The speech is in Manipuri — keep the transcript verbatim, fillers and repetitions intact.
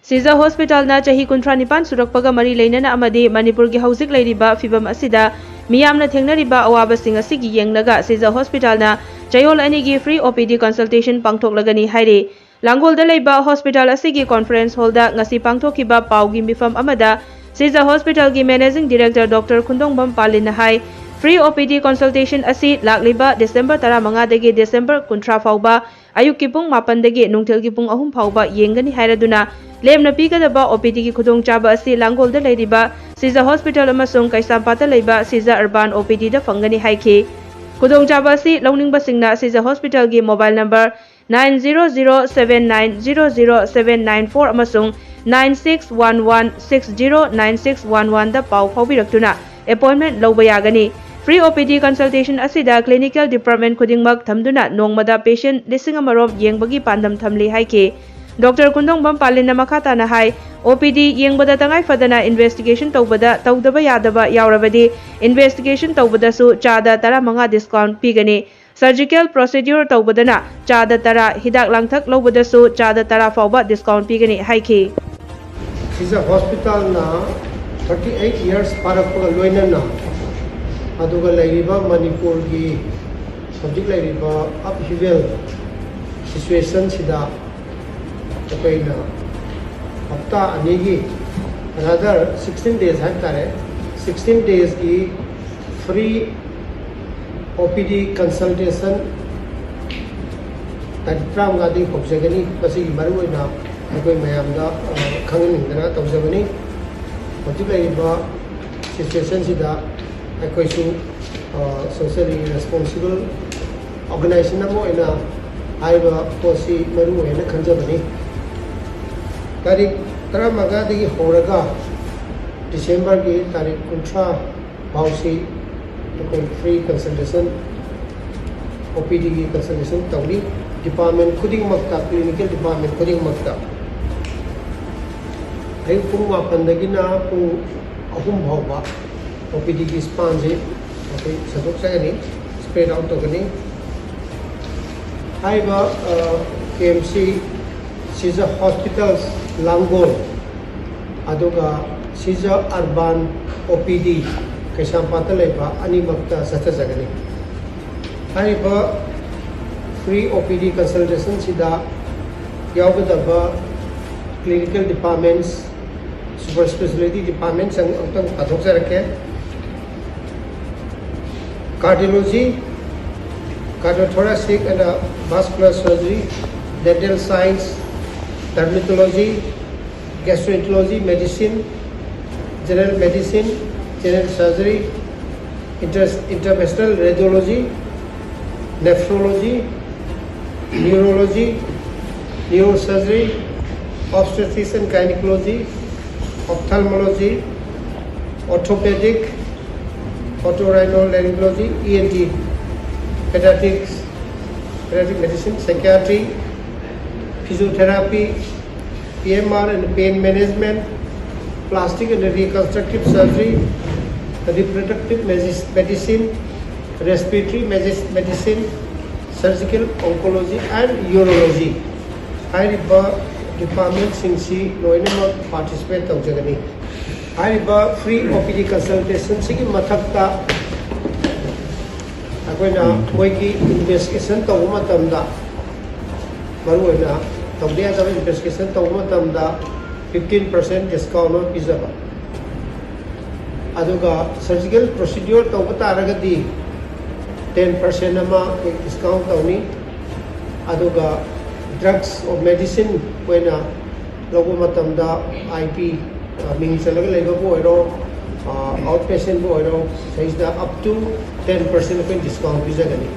ꯁꯤꯖ ꯍꯣꯁꯄꯤꯇꯥꯜꯅ ꯆꯍꯤ ꯀꯨꯟꯊ꯭ꯔꯥ ꯅꯤꯄꯥꯟ ꯁꯨꯔꯛꯄꯒ ꯃꯔꯤ ꯂꯩꯅꯅ ꯑꯃꯗꯤ ꯃꯅꯤꯄꯨꯔꯒꯤ ꯍꯧꯖꯤꯛ ꯂꯩꯔꯤꯕ ꯐꯤꯚꯝ ꯑꯁꯤꯗ ꯃꯤꯌꯥꯝꯅ ꯊꯦꯡꯅꯔꯤꯕ ꯑꯋꯥꯕꯁꯤꯡ ꯑꯁꯤꯒꯤ ꯌꯦꯡꯂꯒ ꯁꯤꯖ ꯍꯣꯁꯄꯤꯇꯥꯜꯅ ꯆꯌꯣꯜ ꯑꯅꯤꯒꯤ free O P D consultation ꯄꯥꯡꯊꯣꯛꯂꯒꯅꯤ ꯍꯥꯏꯔꯤ꯫ ꯂꯥꯡꯒꯣꯜꯗ ꯂꯩꯕ ꯍꯣꯁꯄꯤꯇꯥꯜ ꯑꯁꯤꯒꯤ conference hall ꯗ ꯉꯁꯤ ꯄꯥꯡꯊꯣꯛꯈꯤꯕ ꯄꯥꯎꯒꯤ ꯃꯤꯐꯝ ꯑꯃꯗ ꯁꯤꯖ ꯍꯣꯁꯄꯤꯇꯥꯜꯒꯤ managing director Doctor ꯈꯨꯟꯗꯣꯡꯕꯝ ꯄꯥꯂꯤꯟꯅ ꯍꯥꯏ, free O P D consultation ꯑꯁꯤ ꯂꯥꯛꯂꯤꯕ December ꯇꯔꯥꯃꯉꯥꯗꯒꯤ December ꯀꯨꯟꯊ꯭ꯔꯥ ꯐꯥꯎꯕ ꯑꯌꯨꯛꯀꯤ ꯄꯨꯡ ꯃꯥꯄꯟꯗꯒꯤ ꯅꯨꯡꯊꯤꯜꯒꯤ ꯄꯨꯡ ꯑꯍꯨꯝ ꯐꯥꯎꯕ ꯌꯦꯡꯒꯅꯤ ꯍꯥꯏꯔꯗꯨꯅ ꯂꯦꯝꯅ ꯄꯤꯒꯗꯕ O P D ꯒꯤ ꯈꯨꯗꯣꯡꯆꯥꯕ ꯑꯁꯤ ꯂꯥꯡꯒꯣꯜꯗ ꯂꯩꯔꯤꯕ ꯁꯤꯖ ꯍꯣꯁꯄꯤꯇꯥꯜ ꯑꯃꯁꯨꯡ ꯀꯩꯁꯥꯝꯄꯥꯠꯇ ꯂꯩꯕ ꯁꯤꯖ urban O P D ꯗ ꯐꯪꯒꯅꯤ ꯍꯥꯏꯈꯤ꯫ ꯈꯨꯗꯣꯡꯆꯥꯕ ꯑꯁꯤ ꯂꯧꯅꯤꯡꯕꯁꯤꯡꯅ ꯁꯤꯖ ꯍꯣꯁꯄꯤꯇꯥꯜꯒꯤ mobile number nine zero zero seven nine zero zero seven nine four ꯑꯃꯁꯨꯡ nine six one one six zero nine six one one ꯗ ꯄꯥꯎ ꯐꯥꯎꯕꯤꯔꯛꯇꯨꯅ appointment ꯂꯧꯕ ꯌꯥꯒꯅꯤ꯫ Free O P D consultation ꯑꯁꯤꯗ clinical department ꯈꯨꯗꯤꯡꯃꯛ ꯊꯝꯗꯨꯅ ꯅꯣꯡꯃꯗ patient ꯂꯤꯁꯤꯡ ꯑꯃ ꯔꯣꯝ ꯌꯦꯡꯕꯒꯤ ꯄꯥꯟꯗꯝ ꯊꯝꯂꯤ ꯍꯥꯏꯈꯤ꯫ Doctor ꯈꯨꯟꯗꯣꯡꯕꯝ ꯄꯥꯂꯤꯟꯅ ꯃꯈꯥ ꯇꯥꯅ ꯍꯥꯏ, O P D ꯌꯦꯡꯕꯗ ꯇꯉꯥꯏ ꯐꯗꯅ investigation ꯇꯧꯕꯗ ꯇꯧꯗꯕ ꯌꯥꯗꯕ ꯌꯥꯎꯔꯕꯗꯤ investigation ꯇꯧꯕꯗꯁꯨ ꯆꯥꯗ ꯇꯔꯥꯃꯉꯥ discount ꯄꯤꯒꯅꯤ꯫ Surgical procedure ꯇꯧꯕꯗꯅ ꯆꯥꯗ ꯇꯔꯥ, ꯍꯤꯗꯥꯛ ꯂꯥꯡꯊꯛ ꯂꯧꯕꯗꯁꯨ ꯆꯥꯗ ꯇꯔꯥ ꯐꯥꯎꯕ discount ꯄꯤꯒꯅꯤ ꯍꯥꯏꯈꯤ꯫ ꯁꯤꯖ ꯍꯣꯁꯄꯤꯇꯥꯜꯅ thirty eight years ꯐꯥꯔꯛꯄꯒ ꯂꯣꯏꯅꯅ ꯑꯗꯨꯒ ꯂꯩꯔꯤꯕ ꯃꯅꯤꯄꯨꯔꯒꯤ ꯍꯧꯖꯤꯛ ꯂꯩꯔꯤꯕ upheaval situationꯁꯤꯗ ꯑꯩꯈꯣꯏꯅ ꯍꯞꯇꯥ ꯑꯅꯤꯒꯤ, rather sixteen days ꯍꯥꯏꯕ ꯇꯥꯔꯦ, sixteen daysꯀꯤ free O P D consultation ꯇꯥꯔꯤꯛ ꯇꯔꯥꯃꯉꯥꯗꯒꯤ ꯍꯧꯖꯒꯅꯤ꯫ ꯃꯁꯤꯒꯤ ꯃꯔꯨꯑꯣꯏꯅ ꯑꯩꯈꯣꯏ ꯃꯌꯥꯝꯗ, ꯑ, ꯈꯪꯍꯟꯅꯤꯡꯗꯅ ꯇꯧꯖꯕꯅꯤ꯫ ꯍꯧꯖꯤꯛ ꯂꯩꯔꯤꯕ situationꯁꯤꯗ ꯑꯩꯈꯣꯏꯁꯨ, ꯑ, socially responsible organization ꯑꯃ ꯑꯣꯏꯅ ꯍꯥꯏꯔꯤꯕ ꯄꯣꯠꯁꯤ ꯃꯔꯨ ꯑꯣꯏꯅ ꯈꯟꯖꯕꯅꯤ꯫ ꯇꯥꯔꯤꯛ ꯇꯔꯥꯃꯉꯥꯗꯒꯤ ꯍꯧꯔꯒ Decemberꯒꯤ ꯇꯥꯔꯤꯛ ꯀꯨꯟꯊ꯭ꯔꯥ ꯐꯥꯎꯁꯤ ꯑꯩꯈꯣꯏ free consultation, O P Dꯒꯤ consultation ꯇꯧꯔꯤ꯫ Department ꯈꯨꯗꯤꯡꯃꯛꯇ, clinical department ꯈꯨꯗꯤꯡꯃꯛꯇ꯫ ꯑꯌꯨꯛ ꯄꯨꯡ ꯃꯥꯄꯟꯗꯒꯤꯅ ꯄꯨꯡ ꯑꯍꯨꯝ ꯐꯥꯎꯕ ꯑꯣ ꯄꯤ ꯗꯤꯒꯤ ꯁ꯭ꯄꯥꯟꯁꯤ ꯑꯩꯈꯣꯏ ꯁꯟꯗꯣꯛꯆꯒꯅꯤ, ꯁ꯭ꯄ꯭ꯔꯦꯗ ꯑꯥꯎꯠ ꯇꯧꯒꯅꯤ꯫ ꯍꯥꯏꯔꯤꯕ ꯀꯦ ꯑꯦꯝ ꯁꯤ ꯁꯤꯖ ꯍꯣꯁꯄꯤꯇꯥꯜꯁ ꯂꯥꯡꯒꯣꯜ, ꯑꯗꯨꯒ ꯁꯤꯖ ꯑꯔꯕꯥꯟ ꯑꯣ ꯄꯤ ꯗꯤ ꯀꯩꯁꯥꯝꯄꯥꯠꯇ ꯂꯩꯕ ꯑꯅꯤꯃꯛꯇ ꯆꯠꯊꯖꯒꯅꯤ꯫ ꯍꯥꯏꯔꯤꯕ ꯐ꯭ꯔꯤ ꯑꯣ ꯄꯤ ꯗꯤ ꯀꯟꯁꯜꯇꯦꯁꯟꯁꯤꯗ ꯌꯥꯎꯒꯗꯕ ꯀ꯭ꯂꯤꯅꯤꯀꯦꯜ ꯗꯤꯄꯥꯔꯠꯃꯦꯟꯁ, ꯁꯨꯄꯔ ꯏꯁꯄꯦꯁꯤꯌꯦꯂꯤꯇꯤ ꯗꯤꯄꯥꯔꯠꯃꯦꯟꯁ ꯑꯃꯨꯛꯇꯪ ꯄꯥꯊꯣꯛꯆꯔꯛꯀꯦ꯫ Cardiology, cardiothoracic and vascular surgery, dental science, dermatology, gastroenterology, medicine, general medicine, general surgery, inter- interventional radiology, nephrology, neurology, neurosurgery, obstetrics and gynecology, ophthalmology, orthopedic, otorhinolaryngology, E N T, pediatrics, pediatric medicine, psychiatry, physiotherapy, P M R and pain management, plastic and reconstructive surgery, reproductive medis- medicine, respiratory medis- medicine, surgical oncology and urology ꯍꯥꯏꯔꯤꯕ ꯗꯤꯄꯥꯔꯠꯃꯦꯟꯁꯤꯡꯁꯤ ꯂꯣꯏꯅꯃꯛ ꯄꯥꯔꯇꯤꯁꯤꯄꯦꯠ ꯇꯧꯖꯒꯅꯤ꯫ ꯍꯥꯏꯔꯤꯕ ꯐ꯭ꯔꯤ ꯑꯣ ꯄꯤ ꯗꯤ ꯀꯟꯁꯜꯇꯦꯁꯟꯁꯤꯒꯤ ꯃꯊꯛꯇ ꯑꯩꯈꯣꯏꯅ ꯃꯣꯏꯒꯤ ꯏꯟꯚꯦꯁꯇꯤꯒꯦꯁꯟ ꯇꯧꯕ ꯃꯇꯝꯗ, ꯃꯔꯨꯑꯣꯏꯅ ꯇꯧꯗ ꯌꯥꯗꯕ ꯏꯟꯚꯦꯁꯇꯤꯒꯦꯁꯟ ꯇꯧꯕ ꯃꯇꯝꯗ ꯐꯤꯐꯇꯤꯟ ꯄꯥꯔꯁꯦꯟ ꯗꯤꯁꯀꯥꯎꯟ ꯑꯃ ꯄꯤꯖꯕ, ꯑꯗꯨꯒ ꯁꯔꯖꯤꯀꯦꯜ ꯄ꯭ꯔꯣꯁꯤꯗ꯭ꯌꯨꯔ ꯇꯧꯕ ꯇꯥꯔꯒꯗꯤ ꯇꯦꯟ ꯄꯥꯔꯁꯦꯟ ꯑꯃ ꯑꯩꯈꯣꯏ ꯗꯤꯁꯀꯥꯎꯟ ꯇꯧꯅꯤ꯫ ꯑꯗꯨꯒ ꯗ꯭ꯔꯛꯁ ꯑꯣꯐ ꯃꯦꯗꯤꯁꯤꯟ ꯑꯣꯏꯅ ꯂꯧꯕ ꯃꯇꯝꯗ ꯑꯥꯏ ꯄꯤ ꯃꯤꯡ ꯆꯜꯂꯒ ꯂꯩꯕꯕꯨ ꯑꯣꯏꯔꯣ, ꯑꯥꯎꯠ ꯄꯦꯁꯦꯟꯕꯨ ꯑꯣꯏꯔꯣ, ꯁꯤꯗꯩꯁꯤꯗ ꯑꯞ ꯇꯨ ꯇꯦꯟ ꯄꯥꯔꯁꯦꯟ ꯑꯩꯈꯣꯏꯅ ꯗꯤꯁꯀꯥꯎꯟ ꯄꯤꯖꯒꯅꯤ꯫